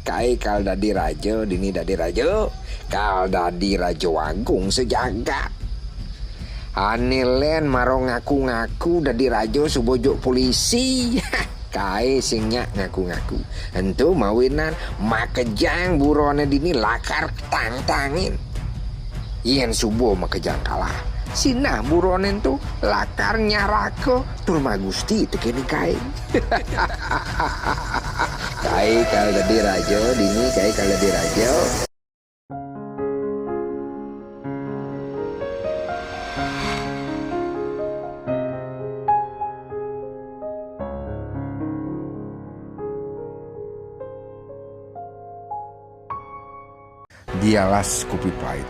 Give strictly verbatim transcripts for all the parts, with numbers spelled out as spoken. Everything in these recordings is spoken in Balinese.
Kae kal dadi raja, dini dadi raja, kal dadi raja agung sejagat. Ane len mara ngaku-ngaku dadi raja suba jok polisi. Kae sing nyak ngaku-ngaku. Ento mawinan makejang burone dini lakar tangtangin. Yen suba makejang kalah, sinah burone ento lakar nyaraka tur magusti tekene kae. Kae kal dadi raja, dini kae kal dadi raja. Di alas kopi pait,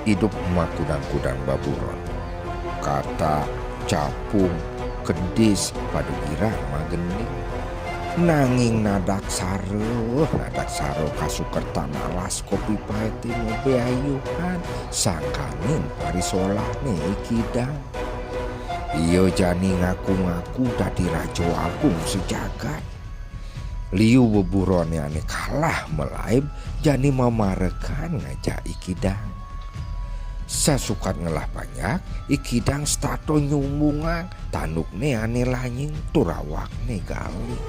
idup makudang-kudang baburon. Katak, capung, kedis, pada girang magending. Nanging nadaksara, nadaksara kasukertan alas kopi pait ngobe ayuhan, sangkaning parisolahne I Kidang. Ia jani ngaku-ngaku dadi raja agung sejagat. Liu beburone ane kalah malaib jani mamarekan ngajak I Kidang. Sasukat ngelah panjak, I Kidang setata nyumbungang tandukne ane lanying tur awakne galih.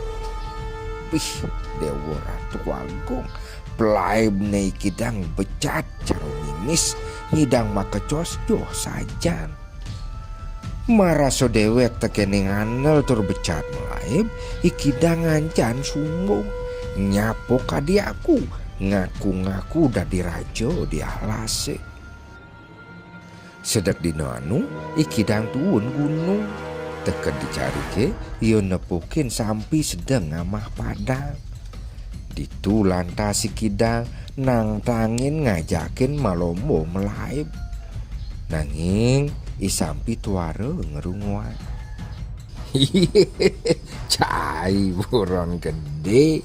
Bih, Dewa Ratu Agung, pelaibne I Kidang becat cara mimis, ngidang makecos joh sajan. Marasa dewek tekene ngandel tur becat malaib, I Kidang ngancan sumbung. Nyapa kadi aku, ngaku-ngaku dadi raja di alase. Sedek dina anu, I Kidang tuun gunung. Teked dicarike, ia nepukin sampi sedeng ngamah padang. Ditu lantas I Kidang nangtangin ngajakin malomba malaib. Nanging I Sampi tuara ngrunguang. Cai buron gede,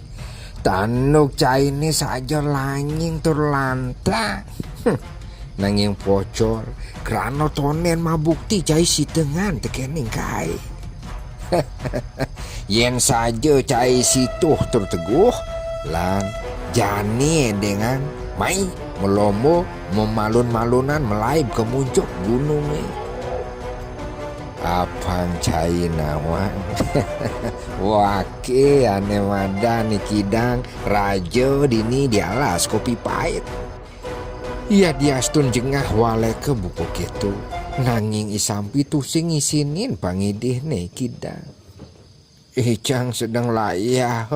tanduk caine saja lanying tur lantah. Nanging pocol, krana tonden mabukti cai sidengan tekening kae. Yen saja cai situh tur teguh, lan jani endengan mai malomba mamalun-malunan malaib ka munjuk gununge. Apang cai nawang. Wake ane madan I Kidang raja dini di alas kopi pait. Yadiastun jengah waleke buka keto, nanging I Sampi tusing ngisinin pangidihne I Kidang. Icang sedeng layah,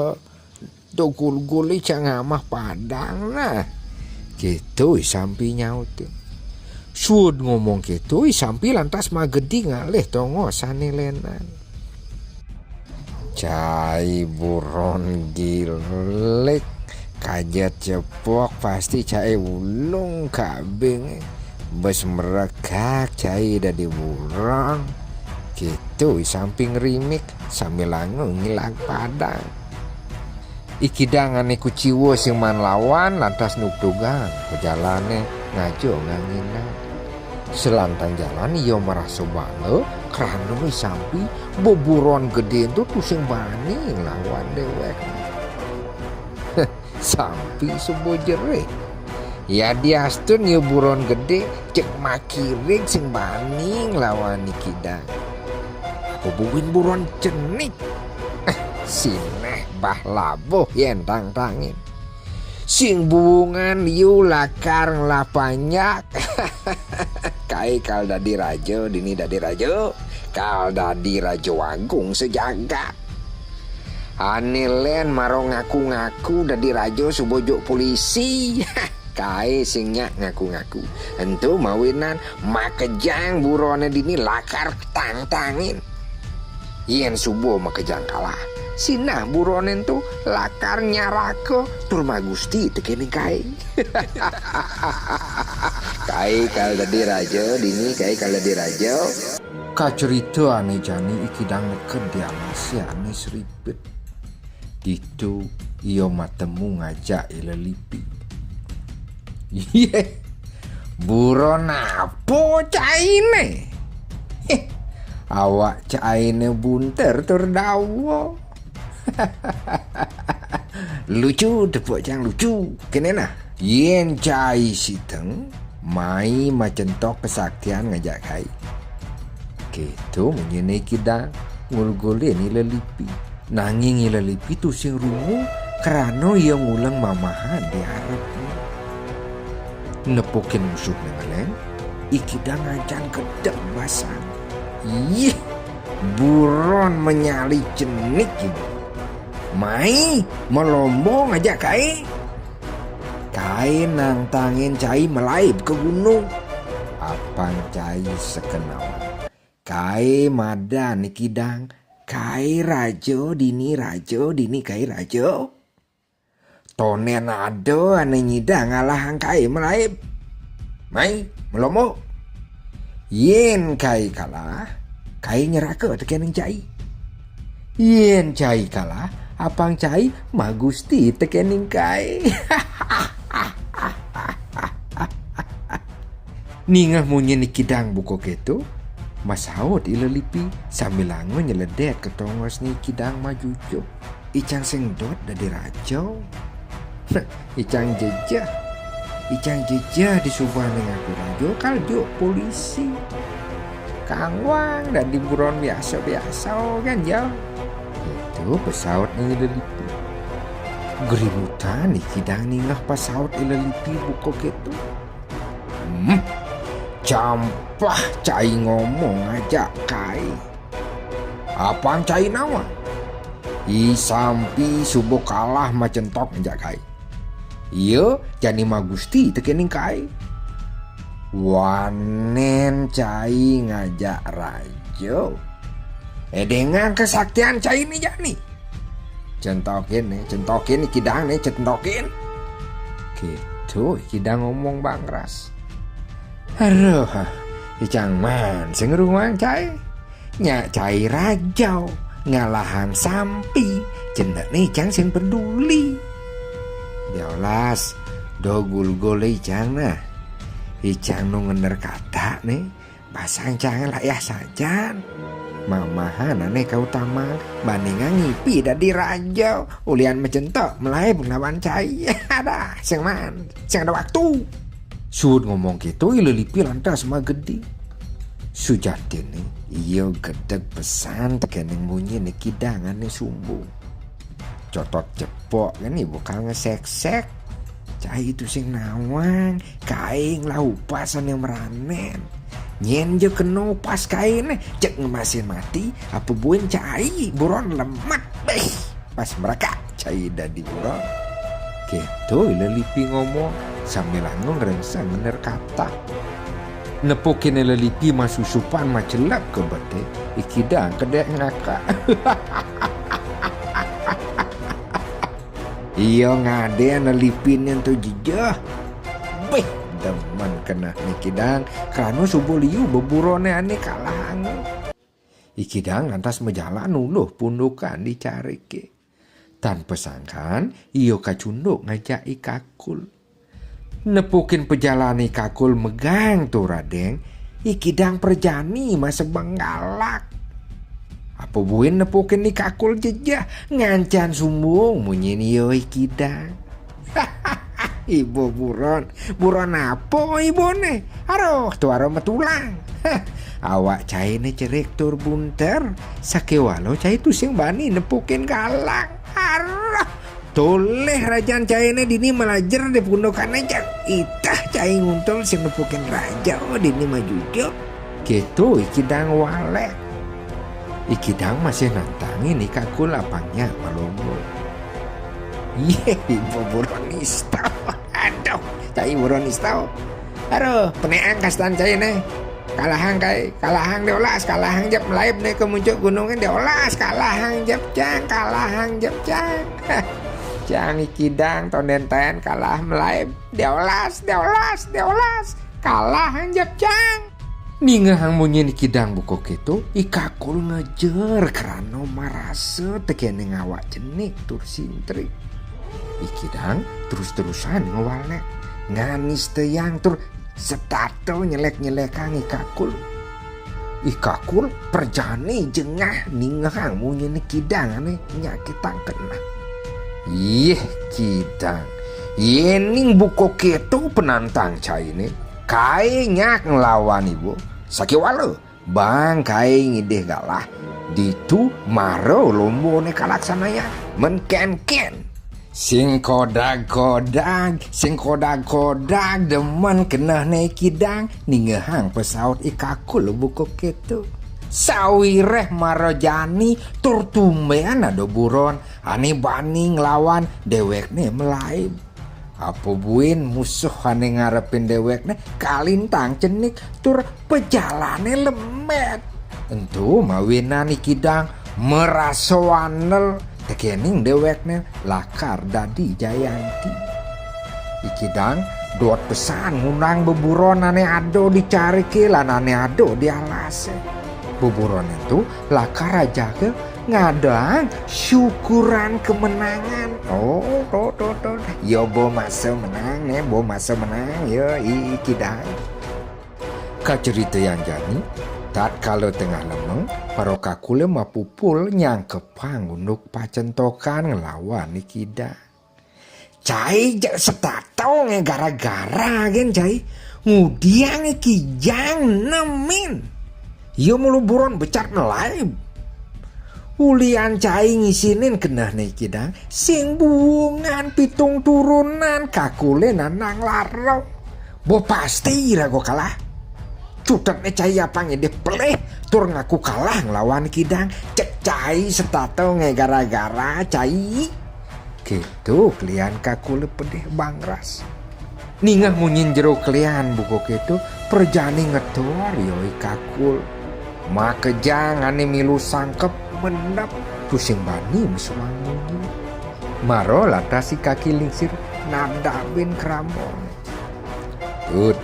do gul-gul icang ngamah padang nah. Keto I Sampi nyautin. Suud ngomong keto, I Sampi lantas magedi ngalih tongosane lenan. Cai buron gilik, kajet cepok, pasti cai ulung kabing. Bes merekak cai dadi buron. Keto I Sampi ngrimik sambil angu ngilang padang. I Kidang ane kuciwa sing maan lawan lantas nugtugang pajalane ngaja nganginang. Selantang jalan ia marasa bangga krana I Sampi beburon gede ento tusing bani nglawan dewek. Sampi suba jerih. Yadiastun ia buron gede, cek makiring sing bani nglawan I Kidang. Apa buin buron cenik? Sineh bah labuh yen tangtangin. Sing buungan liu lakar ngelah panjak. Kae kal dadi raja, dini dadi raja, kal dadi raja agung sejagat. Ane len mara ngaku-ngaku dadi raja suba jok polisi. Kae sing nyak ngaku-ngaku. Ento mawinan makejang burone dini lakar tangtangin. Yen suba makejang kalah, sinah burone ento lakar nyaraka tur magusti tekening kae. Kae kal dadi raja, dini kae kal dadi raja. Kacerita ane jani I Kidang neked di alase ane seribet. Ditu ia matemu ngajak I Lelipi. Yeh, buron apa caine? Heh, awak caine bunter tur dawa. Lucu, tepuk cang lucu. Kene nah. Yen cai siteng, mai macentok kesaktian ngajak kai. Keto munyin I Kidang, ngulgulin I Lelipi. Nanging I Lelipi tusing rungu, krana ia nguleng mamahan di arepne. Nepukin musuhne ngeleng, I Kidang ngancan gedeg basang. Yih, buron manyali cenik ibu. Mai, malombo ngajak kai. Kai nantangin cai malaib ke gunung. Apang cai sekenawan. Kai madan I Kidang. Kai raja dini raja dini kai raja. Tonden ada ane nyidang ngalahang kai malaib. Mai, malombo. Yen kai kalah, kai nyeraka tekening cai. Yen cai kalah, apang cai magusti tekening kai. Ningeh munyin I Kidang buka keto, masaut I Lelipi sambilanga nyeledet ka tongosne I Kidang majujuk. Icang sing dot dadi raja. Icang jejeh. Icang jejeh disubane ngaku raja, kal juk polisi. Kangwang dadi buron biasa-biasa kan, jal. Itu pesaut I Lelipi. Gerimutan I Kidang ningeh pesaut I Lelipi buka keto. Hmm, campah cai ngomong ngajak kai. Apang cai nawang? I Sampi suba kalah macentok ngajak kai. Ia jani magusti tekening kai. Wanen cai ngajak raja. Edengang kesaktian cai ne jani. Centokin ne, centokin I Kidang ne, centokin. Gitu I Kidang ngomong bangras. Aduh, icang man sing ngrunguang cai. Nyak cai rajau ngalahang Sampi, cenekne icang sing peduli. Diolas, do gulgul icang nah. Icang nu ngender katak ne, basang cang layah sajan. Mamahan ane kautamang, bandingang ngipi dadi raja, ulian macentok, melaib nglawan cai. Ada, sing man, sing ada waktu. Suud ngomong keto, I Lelipi lantas magedi. Sujatinne, ia gedeg pesan tekening munyin I Kidang ane sumbung. Cotot cepok kene bakal ngeseksek. Cai tusing nawang, kai nglah upas ane meranen. Nyen ja kena upas kaine, cek ngemasin mati, apa buin cai buron lemet. Beh, pas merekak cai dadi buron. Keto I Lelipi ngomong, sambilanga ngrengseng ngender katak. Nepukin I Lelipi masusupan macelep ka betih, I Kidang kedek ngakak. Ia ngaden Lelipine ento jejeh. Beh, demen keneh I Kidang, krana suba liu beburone ane kalahanga. I Kidang lantas majalan nuluh pundukan di carike. Tan pasangkan, ia kacunduk ngajak I Kakul. Nepukin pajalan I Kakul megang tur adeng, I Kidang prajani masebeng galak. Apa buin nepukin I Kakul jejeh, ngancan sumbung munyin ia I Kidang. Iba buron, buron apa ibane? Aduh, tuara metulang. Awak caine cerik tur bunter, sakewala cai tusing bani nepukin galak. Aduh, tolih rajan caine dini malajer di pundukane, cang. Itah cai nguntul sing nepukin raja dini majujuk. Keto I Kidang walek. I Kidang masih nantangin I Kakul apang nyak malombo. Yeh, iba buron nista. Aduh, cai buron nista. Aduh, peneang kastan caine. Kalahang kai, kalahang diolas, kalahang jep melaib ne ka muncuk gununge diolas, kalahang jep cang, kalahang jep cang. Cang I Kidang tonden taen kalah melaib, diolas, diolas, diolas, kalahang jep cang. Ningehang munyin I Kidang buka keto, I Kakul ngejer krana marasa tekening awak cenik tur sintrik. I Kidang terus-terusan ngewalek, nganistayang tur setata nyelek-nyelekang I Kakul. I Kakul prajani jengah ningehang munyin I Kidang ane nyakitang keneh. Yéh, Kidang. Yéning buka kéto penantang cainé, kaé nyak nglawan iba. Sakéwala, bang kaé ngidih galah. Ditu mara lombané kalaksanayang. Men kénkén. Sing kodag-kodag, sing kodag-kodag, demen kenehné Kidang, ningehang pasaut I Kakul buka kéto. Sawiréh mara jani tur tumbén ada buron ané bani nglawan déwékné malaib. Apa buin musuh ané ngarepin déwékné kalintang cenik tur pajalané lemét. Ento mawinan I Kidang marasa andel tekéning déwékné lakar dadi jayanti. I Kidang dot pesan ngundang beburon ané ada di cariké lan ané ada di alasé. Beburon ento lakar ajaga ngadaang syukuran kemenangan. Oh, to, to, to. Ya, ba masa menang, né, ba masa menang, ya, I Kidang. Kacaritayang jani, tatkala tengah lemeng, para kakulé mapupul nyangkepang unduk pacentokan nglawan I Kidang. Cai jeg setata ngé gara-gara gén cai. Ngudiang I Kidang nemin. Ia mula buron becat malaib. Ulian cai ngisinin kenehné I Kidang, sing buungan pitung turunan kakulé nandang lara. Ba pasti raga kalah. Cutetné cai apang ngidih pelih tur ngaku kalah nglawan I Kidang. Cek cai setata ngé gara-gara cai. Kéto kelian kakulé pedih bangras. Ningeh munyin jero kelian buka kéto, prajani ngetor ia I Kakul. Makejang ané milu sangkep mendep, tusing bani mesuang munyi. Mara lantas I Kaki Lingsir nadabin kramané. Tut,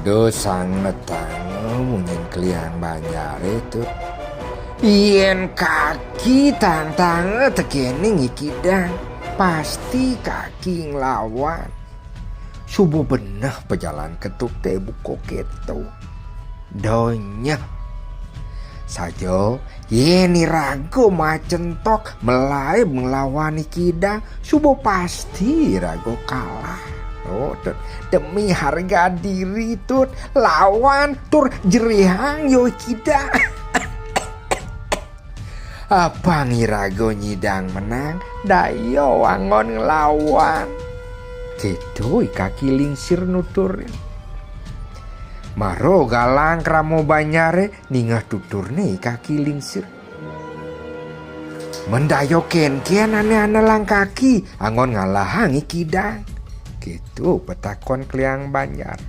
da sangetanga munyin kelian banjaré, Tut. Yén kaki tantanga tekéning I Kidang, pasti kaki nglawan. Suba beneh pajalan ketukté buka kéto. Donya. Saja, yén iraga macentok malaib nglawan I Kidang, suba pasti iraga kalah. Oh, Tut, demi harga diri, Tut, lawan tur jerihang ia I Kidang. Apang iraga nyidang menang, daya anggon nglawan. Kéto I Kaki Lingsir nuturin. Mara galang krama banjaré, ningeh tuturné I Kaki Lingsir. Men daya kénkén ané anelang kaki, anggon ngalahang I Kidang? Kéto patakon kelian banjar.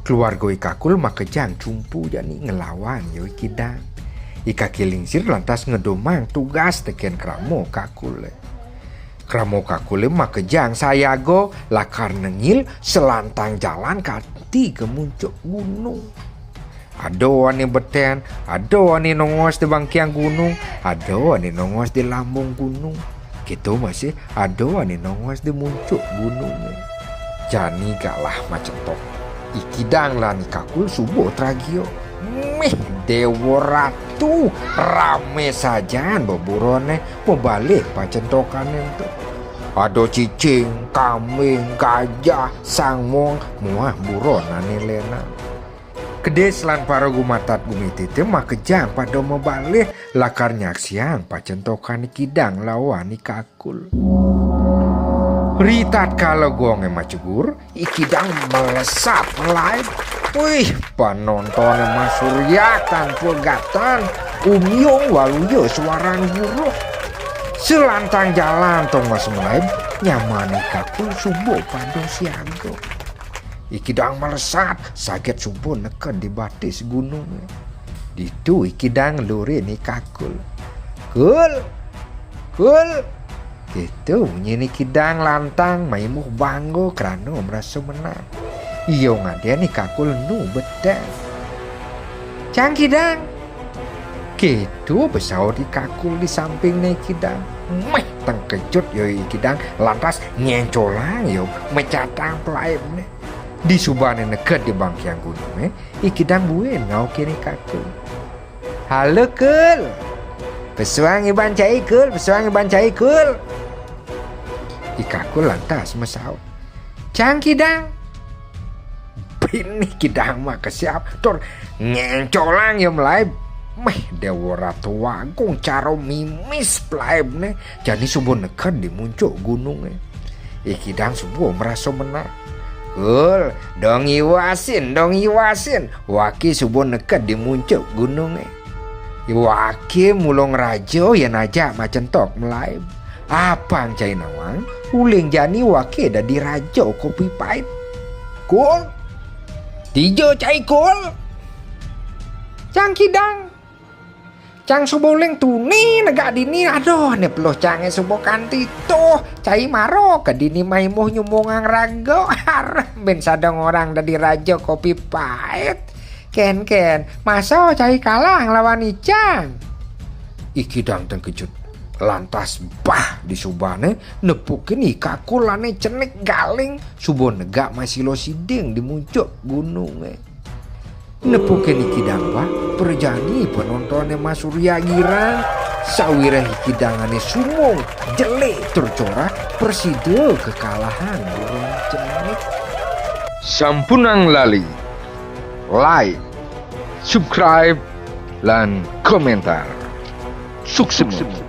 Keluarga I Kakul makejang cumpu jani nglawan ia I Kidang. I Kaki Lingsir lantas ngedumang tugas tekén krama kakulé. Krama kakulé makejang sayaga lakar nengil selantang jalan kanti ka muncuk gunung. Ada ané betén, ada ané nongos di bangkiang gunung, ada ané nongos di lambung gunung. Kéto masih ada ané nongos di muncuk gunungé. Jani galah macentok. I Kidang lan I Kakul suba tragia. Mih, Déwa Ratu, ramé sajan beburoné mabalih pacentokané ento. Ada cicing, kambing, gajah, sangmong, muah buron ané lénan. Kedis lan para gumatat gumitité makejang pada mabalih lakar nyaksiang pacentokan I Kidang lawan I Kakul. Ritatkala gongé majegur, I Kidang melesat malaib. Wih, panontoné masuryak tanpa gatan, umyung waluya suaran guruh. Selantang jalan tongos malaib, nyaman I Kakul suba pada siaga. I Kidang melesat, saget suba neked di batis gunungé. Ditu I Kidang ngelurin I Kakul. "Kul! Kul!" Kéto munyin I Kidang lantang maimuh bangga krana marasa menang. Ia ngadén I Kakul enu betén. "Cang Kidang!" Kéto besaut I Kakul di sampingné I Kidang. Méh tengkejut ia I Kidang, lantas nyencolang ia mecatang pelaibné. Disubané neked di bangkiang gunungé, I Kidang buin ngaukin I Kakul. "Halo, Kul! Pesuang iban cai, Kul! Pesuang iban cai, Kul!" I Kakul lantas masaut, "Cang Kidang." Bini Kidang mah kesiap tur ngéncolang ia malaib. Méh déwék tuagung cara mimis palaibné, jani suba neked di muncuk gunungé. I Kidang suba marasa menang. "Kul, dong iwasin, dong iwasin. Waki suba neked di muncuk gunungé." Waki mulung raja yén ajak macentok malaib. Apang cai nawang, uling jani waki dadi raja kopi pait. "Kul, dija cai, Kul?" "Cang Kidang. Cang suba uling tuni negak dini, aduh, né peluh cangé suba kanti tuh. Cai mara ka dini maimuh nyumbungang raga. Arep bin sada ngorang dadi raja kopi pait. Kén-kén, masa cai kalah nglawan icang?" I Kidang tengkejut. Lantas bah disubané nepukin I Kakul ané cenik galing suba negak masila siding di muncuk gunungé. Nepukin I Kidang bah, prajani panontoné masurya girang, sawiréh I Kidang ané sumung, jelik tur corah, prasida kakalahan durung cenik. Sampunang lali like, subscribe, lan komentar. Suksma.